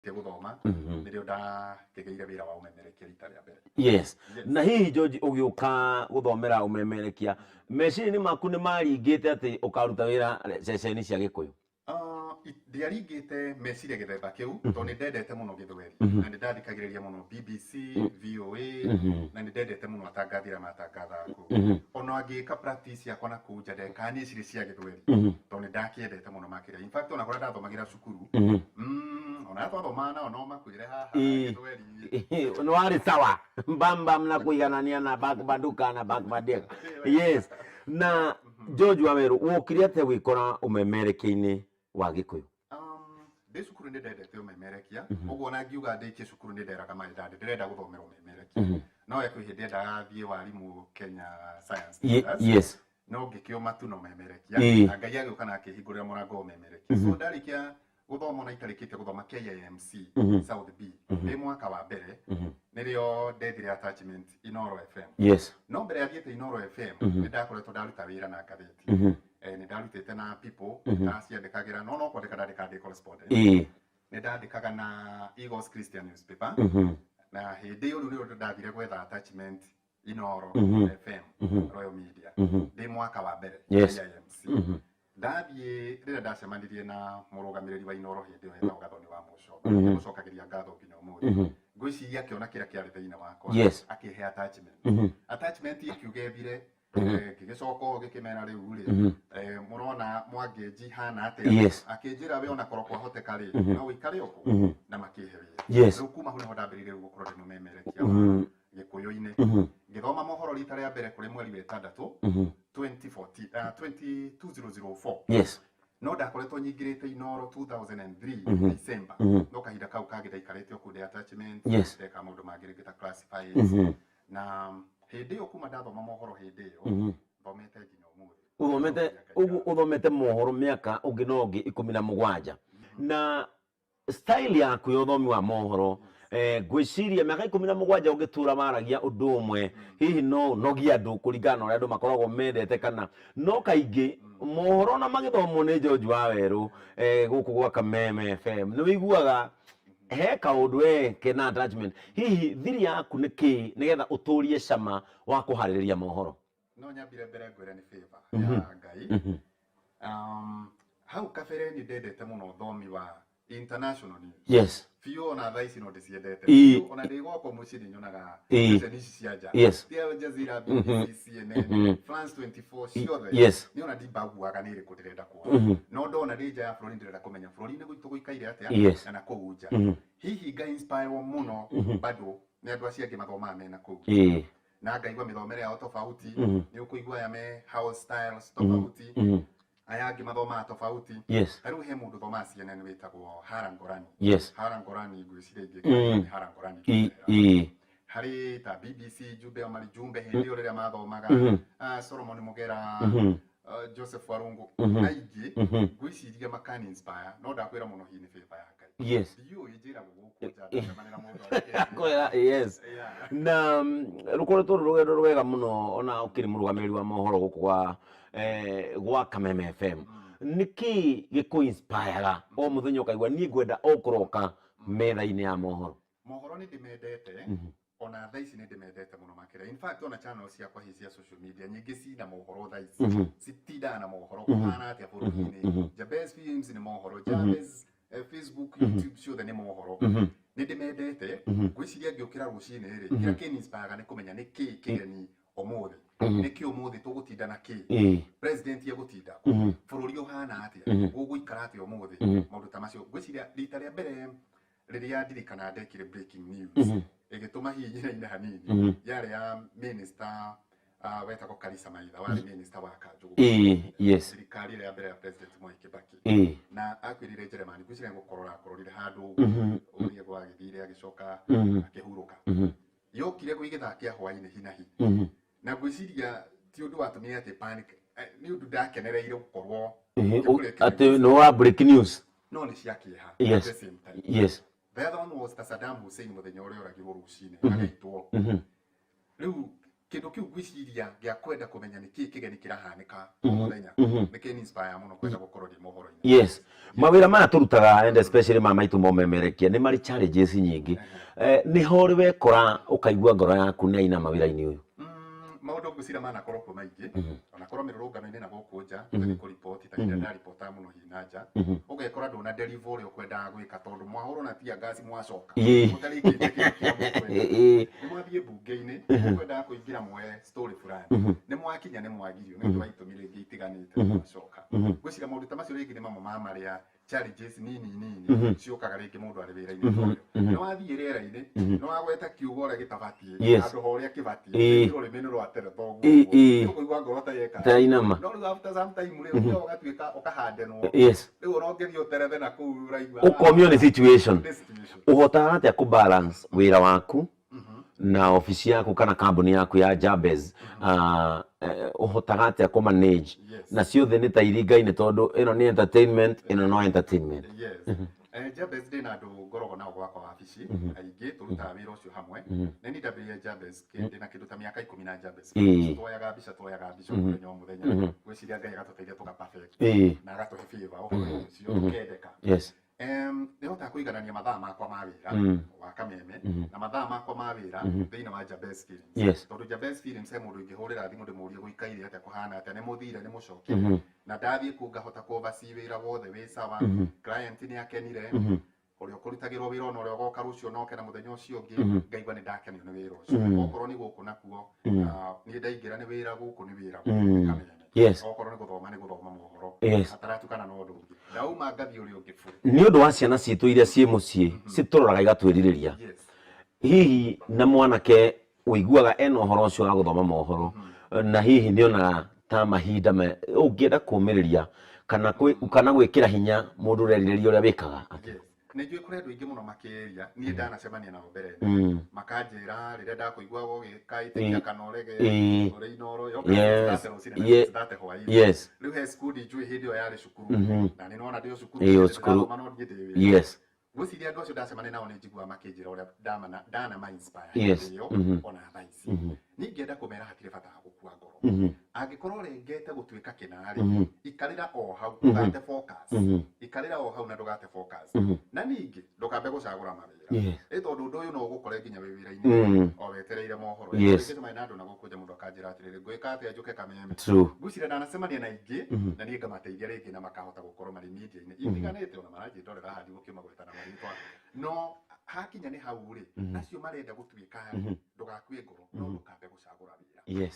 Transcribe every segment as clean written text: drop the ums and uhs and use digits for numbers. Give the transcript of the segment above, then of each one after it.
Gũthoma nĩrĩo ndakĩgĩire wĩra wa ũmemerekia rita rĩa mbere. Yes. Na hihi George, ũgĩũka gũthomera ũmemerekia, meciria-inĩ maku nĩ maringĩte atĩ ũkaruta wĩra ceceni cia Gĩkũyũ? Ah, ndiaringĩte meciria gĩthemba kĩu, tondũ nĩ ndendete mũno gĩthweri na nĩ ndathikagĩrĩria mũno BBC, VOA, na nĩ ndendete mũno atangathi arĩa matangathaga kũu. Ona ngĩka practice yakwa na kũu nja, ndekaga niĩ cirĩ cia gĩthweri, tondũ nĩ ndakĩendete mũno makĩria. In fact, ona kũrĩa ndathomagĩra cukuru, ona twathomaga nao no makwĩre haha gĩthweri. Nĩ warĩ sawa mbambam na kũiganania na bakbanduka na bakbandeka. Yes. Na George Wawerũ, wokire atĩa gwĩkora ũmemerekia-inĩ wa Gĩkũyũ? Ndĩ cukuru nĩ ndendete ũmemerekia, ũguo ona ngiuga ndĩkie cukuru nĩ nderaga my dad ndĩrenda gũthomera ũmemerekia, no we kwĩ hĩndĩ endaga thiĩ warimũ Kenya Science Standards. No ngĩkĩũma tu na ũmemerekia, na Ngai agĩũka na akĩhingũrĩra mũrango wa ũmemerekia. So ndarĩkia gũthoma, ona itarĩkĩtie gũthoma KIMC South B, ndĩ mwaka wa mbere, nĩrĩo ndethire attachment Inoro FM. No mbere ya thiĩte Inoro FM, nĩ ndakoretwo ndaruta wĩra na ngathĩti. Nĩ ndarutĩte na People, ndaciandĩkagĩra, no no kwandĩka ndandĩkaga ndĩ correspondent. Nĩ ndandĩkaga na Eagles Christian Newspaper, na hĩndĩ ĩyo rĩu nĩrĩo ndathire gwetha attachment Inoro FM, Royal Media, ndĩ mwaka wa mbere KIMC. Ndathiĩ, rĩrĩa ndacemanirie na mũrũgamĩrĩri wa Inoro hĩndĩ ĩyo etagwo Gathoni wa Mũcomba, mũcokagĩria ngatho nginya ũmũthĩ. Ngwĩciria akĩona kĩrĩa kĩarĩ thĩinĩ wakwa, akĩhe attachment. Attachment ĩkiuga ĩthire. Ngĩgĩcoka ũũ ngĩkĩmera, rĩu rĩ, mũrona mwangĩnji hana atĩa? Akĩnjĩra, we ona korwo kwahoteka rĩ, no ũikare o kũu, na makĩhe wĩra. Rĩu kuma hau nĩho ndambĩrĩirie rĩu gũkorwo ndĩ mũmemerekia wa Gĩkũyũ-inĩ. Ngĩthoma mohoro rita rĩa mbere kũrĩ mweri wa ĩtandatũ 2040, 20 2004. No ndakoretwo nyingĩrĩte Inoro 2003 December, no kahinda kau kangĩ ndaikarĩte o kũu ndĩ attachment, ndeka maũndũ mangĩ rĩngĩ ta classifieds. Na hĩndĩ ĩyo kuma ndathoma mohoro hĩndĩ ĩyo, thomete nginya ũmũthĩ. Ũthomete ũguo, ũthomete mohoro mĩaka ũngĩ na ũngĩ 17, na style yaku ya ũthomi wa mohoro, ngwĩciria mĩaka 17 ũngĩtũra waragia ũndũ ũmwe, hihi no ũnogie andũ kũringana na ũrĩa andũ makoragwo mendete kana no kaingĩ mohoro na magĩthomwo nĩ George Wawerũ gũkũ gwa Kameme FM, nĩ wĩiguaga he kaũndũ we kena attachment. Hihi thiri yaku nĩ kĩĩ nĩgetha ũtũrie cama wa kũharĩrĩria mohoro? No nyambire mbere ngwĩre nĩ favor ya Ngai. Hau kabere nĩ ndendete mũno ũthomi wa international news biũ, ona thaa ici no ndĩciendete biũ. Ona ndĩ gwakwa mũciĩ nĩ nyonaga ceceni ici cia nja, ti Al Jazeera, BBC, CNN, France 24, ciothe. Nĩ ona ndimbaguaga nĩ ĩrĩkũ ndĩrenda kuona, no ndona ndĩ nja ya bũrũri ndĩrenda kũmenya bũrũri-inĩ gwitũ gũikaire atĩa na nakũu nja. Hihi nga inspire mũno bado nĩ andũ acio angĩ mathomaga mena kũu, na ngaigua mĩthomere yao tofauti. Nĩ ũkũigua aya me house styles tofauti, aya angĩ mathomaga tofauti. Ta rĩu he mũndũ thomaga CNN wĩtagwo Hara Ngorani. Hara Ngorani, ngwĩciria ingĩ nĩ Hara Ngorani. Harĩ ta BBC, Jumbe Omari Jumbe hĩndĩ ĩyo rĩrĩa mathomaga, Solomon Mugera, Joseph Warungu, aingĩ ngwĩciria makani inspire, no ndakwĩra mũno hihi nĩ favor ya Ngai. Ndiũĩ, njĩragwo gũkũ nja ndacemania na mũndũ akĩnjĩra. Kwĩra, yes. Na rũkoretwo rwĩ rũgendo rwega mũno ona ũkĩrĩ mũrũgamĩrĩri wa mohoro gũkũ gwa Kameme FM. Nĩkĩ gĩkũ inspire o mũthenya ũkaigua niĩ ngwenda o kũroka metha-inĩ ya mohoro? Mohoro nĩ ndĩmendete, ona thaa ici nĩ ndĩmendete mũno makĩria. In fact, ona channel ciakwa hihi cia social media nyingĩ cina mohoro thaa ici, citindaga na mohoro, kũhana atĩa bũrũri-inĩ. Jabez Films nĩ mohoro, Jabez Facebook, YouTube, ciothe nĩ mohoro. Nĩ ndĩmendete. Ngwĩciria ngĩũkĩra rũcinĩ rĩ, kĩrĩa kĩninspiraga nĩ kũmenya nĩ kĩĩ kĩgeni ũmũthĩ, nĩ kĩ ũmũthĩ tũgũtinda na kĩ, president egũtinda kũ, bũrũri ũhana atĩa, gũgũikara atĩa ũmũthĩ, maũndũ ta macio. Ngwĩciria rita rĩa mbere rĩrĩa ndirikana ndekire breaking news ĩgĩtũma hihi nyinaine hanini yarĩ ya minister wetagwo Karisa Maitha, warĩ minister wa kanjũ thirikari ĩrĩa ya mbere ya President Mwai Kibaki, na akuĩrĩire Jeremani. Ngwĩciria gũkorora akororire handũ ũguo, ũrĩa gwagĩthire agĩcoka akĩhurũka. Yokire gwĩ gĩthaa kĩa hwainĩ hinahi, na ngwĩciria ti ũndũ watũmire atĩ panic, nĩ ũndũ ndakenereire gũkorwo ngĩbreak atĩ news. Nĩ wa break news. No nĩ cia kĩeha at the same time. The other one was ta Saddam Hussein, mũthenya ũrĩa oragirwo rũcinĩ, agaitwo. Rĩu Kĩndũ kĩu ngwĩciria gĩa kwenda kũmenya nĩ kĩĩ kĩgeni kĩrahanĩka o mũthenya nĩ kĩ inspire mũno kwenda gũkorwo ndĩ mohoro-inĩ. Yes, mawĩra maya tũrutaga and especially ma maitũ momemerekia nĩ marĩ challenges nyingĩ. Nĩho ũrĩ wekora ũkaigua ngoro yaku nĩ yainama wĩra-inĩ ũyũ? Maũndũ ngwĩciria manakorwo kuo maingĩ, onakorwo mĩrũrũngano-inĩ na gũkũ nja tũgĩthiĩ kũriboti ta hĩndĩ ĩrĩa ndaribotaga mũno hihi na nja, ũgekora ndũna deliver ũrĩa ũkwendaga gwĩka tondũ mwahũrwo na tear gas mwacoka mũtarĩkĩtie kĩndũ kĩrĩa mũkwenda. Nĩ mwathiĩ mbunge-inĩ mũkwendaga kũingĩra muoe story fulani, nĩ mwakinya nĩ mwagirio nĩ ũndũ wa itũmi rĩngĩ itiganĩte, mwacoka. Ngwĩciria maũndũ ta macio rĩngĩ nĩ mamwe ma marĩa challenges nini nini ciũkaga rĩngĩ mũndũ arĩ wĩra-inĩ ta ũyũ. Nĩ wathiĩ rĩera-inĩ, nĩ wagweta kiugo ũrĩa gĩtabatiĩ handũ ha ũrĩa kĩbatiĩ, rĩngĩ rũrĩmĩ nĩ rwatereta ũguo ũguo. Nĩ ũkũigua ngoro ta yeka Ta yainama. No rĩu after some time rĩ, ũthiaga ũgatuĩka ũkahandenwo. Rĩu ona ũngĩthiĩ ũterethe na kũu ũraigua Ũkomio nĩ situation. Nĩ situation. Ũhotaga atĩa kũ balance wĩra waku na obici yaku kana kambuni yaku ya Jabez? Ũhotaga atĩa kũ manage na ciothe nĩ ta iringaine tondũ ĩno nĩ entertainment, ĩno no entertainment? Yes. Jabez ndĩ na andũ ngoragwo nao gwakwa wabici aingĩ tũrutaga wĩra ũcio hamwe. Nĩ niĩ ndambĩrĩirie Jabez ndĩ na kĩndũ ta mĩaka 10 na Jabez. Tuoyaga mbica, tuoyaga mbica mũthenya o mũthenya. Ngwĩciria Ngai agatũteithia tũga perfect na agatũhe favor ũhoro ũcio tũkendeka. Nĩ hotaga kũiganania mathaa makwa ma wĩra wa Kameme na mathaa makwa ma wĩra thĩinĩ wa Jabez Films. Tondũ Jabez Films he mũndũ ingĩhũrĩra thimũ ndĩmũrie gũikaire atĩa, kũhana atĩa, nĩ mũthire, nĩ mũcokire. Na ndathiĩ kuo ngahota kũ oversee wĩra wothe wĩ sawa. Client nĩ akenire. Ũrĩa ũkũrutagĩrwo wĩra ona ũrĩa ũgoka rũciũ noke na mũthenya ũcio ũngĩ, ngaigua nĩ ndakenio nĩ wĩra ũcio. Okorwo nĩ gũkũ nakuo, niĩ ndaingĩra nĩ wĩra gũkũ nĩ wĩra gũkũ nĩ Kameme. Okorwo nĩ gũthoma nĩ gũthoma mohoro. Hataratukana na ũndũ ũngĩ. Ndauma ngathiĩ ũrĩa ũngĩ bũrũri. Nĩ ũndũ wa ciana citũ iria ciĩ mũciĩ citũroraga igatwĩrirĩria. Hihi na mwanake ũiguaga ena ũhoro ũcio wa gũthoma mohoro na hihi nĩ onaga ta mahinda ũngĩenda kũũmĩrĩria kana kana gwĩkĩra hinya mũndũ ũrerirĩria ũrĩa wĩkaga atĩa? Yes. Nĩ njũĩ kũrĩ andũ aingĩ mũno makĩria niĩ ndanacemania nao mbere makanjĩra rĩrĩa ndakũigua ũgĩka ĩtĩkia kana ũrege ũrĩ inoro yoka thate rũcinĩ na thate hwaĩ-inĩ. Rĩu he cukuru njũĩ hĩndĩ ĩyo yarĩ cukuru na nĩ nona ndĩ o cukuru, Ĩĩ, o cukuru. ndĩrathoma no niĩ ndĩ wĩra. Ngwĩciria andũ acio ndacemania nao nĩ njiguaga makĩnjĩra ũrĩa ndana inspire hĩndĩ ĩyo ona thaa ici. Niĩ ingĩenda kũmera hatirĩ bata wa gũkua ngoro. Angĩkorwo ũrengete gũtuĩka kĩna-rĩ, ikarĩra o hau, ndũgate focus. Ikarĩra o hau na ndũgate focus. Na ningĩ ndũkambe gũcagũra mawĩra. Ĩ tondũ ũndũ ũyũ no ũgũkore nginya wĩ wĩra-inĩ o wetereire mohoro. Ngĩcemania na andũ na gũkũ nja mũndũ akanjĩra atĩrĩrĩ, ngwĩka atĩa njũke Kameme? Ngwĩciria ndanacemania na aingĩ na niĩ ngamateithia rĩngĩ na makahota gũkorwo marĩ media-inĩ itiganĩte ona maranjĩndorera haha ndigũkĩmagweta na marĩtwa. No hakinya nĩ hau rĩ, acio marenda gũtuĩka rĩ, ndũgakue ngoro, no ndũkambe gũcagũra wĩra.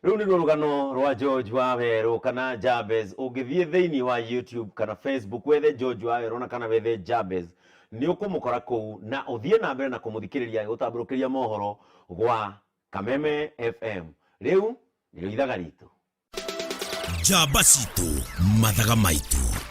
Rĩu nĩruo rũgano rwa George Wawerũ kana Jabez. Ũngĩthiĩ thĩinĩ wa YouTube kana Facebook wethe George Wawerũ na kana wethe Jabez, nĩ ũkũmũkora kũu na ũthiĩ na mbere na kũmũthikĩrĩria agĩgũtambũrũkĩria mohoro gwa Kameme FM. Rĩu nĩrĩo ithaga ritũ. Njamba citũ, mathaga maitũ.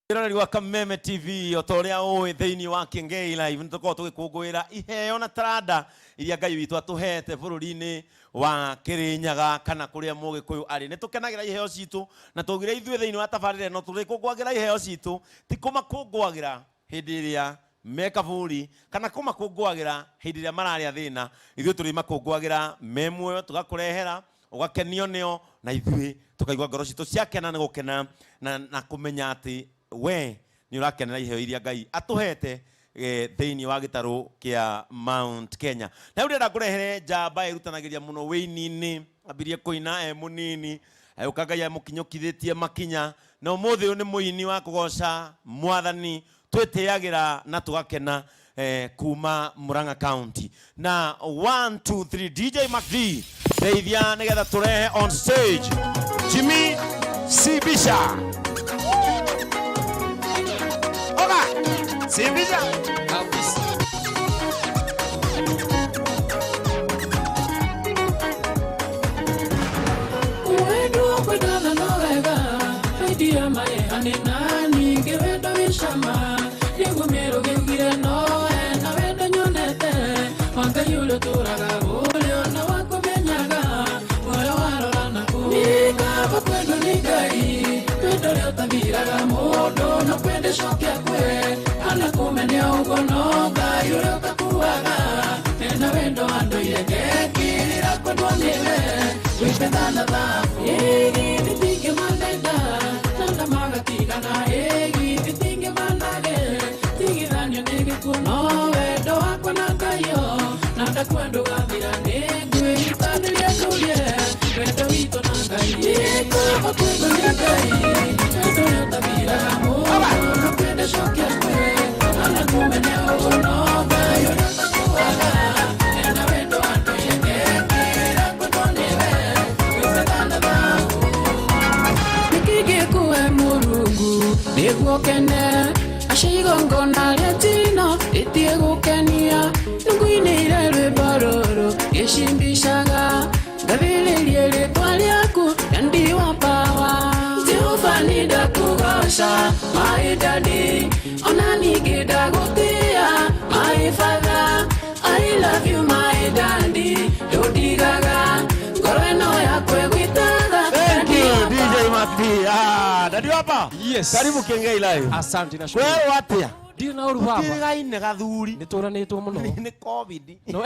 Mwĩroreri wa Kameme TV, o ta ũrĩa ũĩ thĩinĩ wa Kĩngei Live nĩ tũkoragwo tũgĩkũngũĩra iheo na taranda iria Ngai witũ atũhete bũrũri-inĩ wa Kĩrĩnyaga kana kũrĩa Mũgĩkũyũ arĩ. Nĩ tũkenagĩra iheo citũ na twaugire ithuĩ thĩinĩ wa tabarĩra ĩno tũrĩkũngũagĩra iheo citũ, ti kũmakũngũagĩra hĩndĩ ĩrĩa me kaburi kana kũmakũngũagĩra hĩndĩ ĩrĩa mararĩa thĩna. Ithuĩ tũrĩmakũngũagĩra me muoyo, tũgakũrehera ũgakenio nĩo na ithuĩ tũkaigua ngoro citũ ciakena nĩ gũkena na kũmenya atĩ we nĩ ũrakenera iheo iria Ngai atũhete thĩinĩ wa gĩtarũ kĩa Mount Kenya. Na rĩu ndĩrenda ngũrehere njamba ĩrutanagĩria mũno wĩini-inĩ, ambirie kũina e mũnini, agĩũka Ngai amũkinyũkithĩtie makinya, na ũmũthĩ ũyũ nĩ mũini wa kũgoca Mwathani twĩtĩagĩra na tũgakena kuma Murang'a County. Na 1 2 3 DJ Mac D ndeithia nĩgetha tũrehe on stage Jimmy Sibisha. Oga Sibisha kabisa. Wendo kwendana no wega, endia marehane na ningĩ wendo wĩ cama, nĩguo mĩrũ gĩugire no ena wendo nyonete, wa Ngai ũrĩa ũtũũraga ũrĩa ona wakũmenyaga, muoyo warora na kũu. coke akue Kana kũmene ũguo no Ngai ũrĩa ũtakuaga Ena wendo andũire ngekĩrĩra kwendwo nĩwe Gwĩ betha na thahabu Ĩĩ githĩ na ndamagatigana Ĩĩ githĩ tingĩmanage Tigithanio nĩ gĩkuũ no wendo wakwa na Ngai yo Na ndakua ndũgathira nĩ ngwĩrutanĩria ndũrie Wendo witũ na Ngai Ĩĩ kaba kwendwo nĩ Ngai Wendo ũrĩa ũtathiraga Mũndũ kwenda coke akue Kana kũmene ũguo no Ngai ũrĩa ũtakuaga Ena wendo andũire ngekĩra kwendwo nĩwe Gwĩ betha na thahabu Nĩkĩ gĩkũhe Mũrungu nĩguo kene aca igongona rĩa njino rĩtige gũkenia nĩngũinĩire rwĩmbo rũrũ gĩcimbicaga ngathĩrĩrie rĩtwa rĩaku Daddy wa power Jehova nĩndakũgoca my daddy ona ningĩ ndagũtĩĩa my father I love you my daddy ndũndigaga ngoro ĩno yakwa ĩgwĩtaga Thank Daddy you wa DJ power. Mati. Ah, Daddy hapa. Yes. Karibu Kiengei Live. Asante nashukuru. Kwerwo atia? Ndirĩ na ũru baba. Tirigaine gathuri. Nĩ tũranĩtwo mũno. Nĩ COVID. No.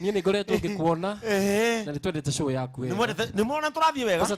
Niĩ nĩ ngoretwo ngĩkuona Ehe. na nĩ twendete show yaku Nĩ wega. mwendete nĩ mwona tũrathiĩ wega. Kwanza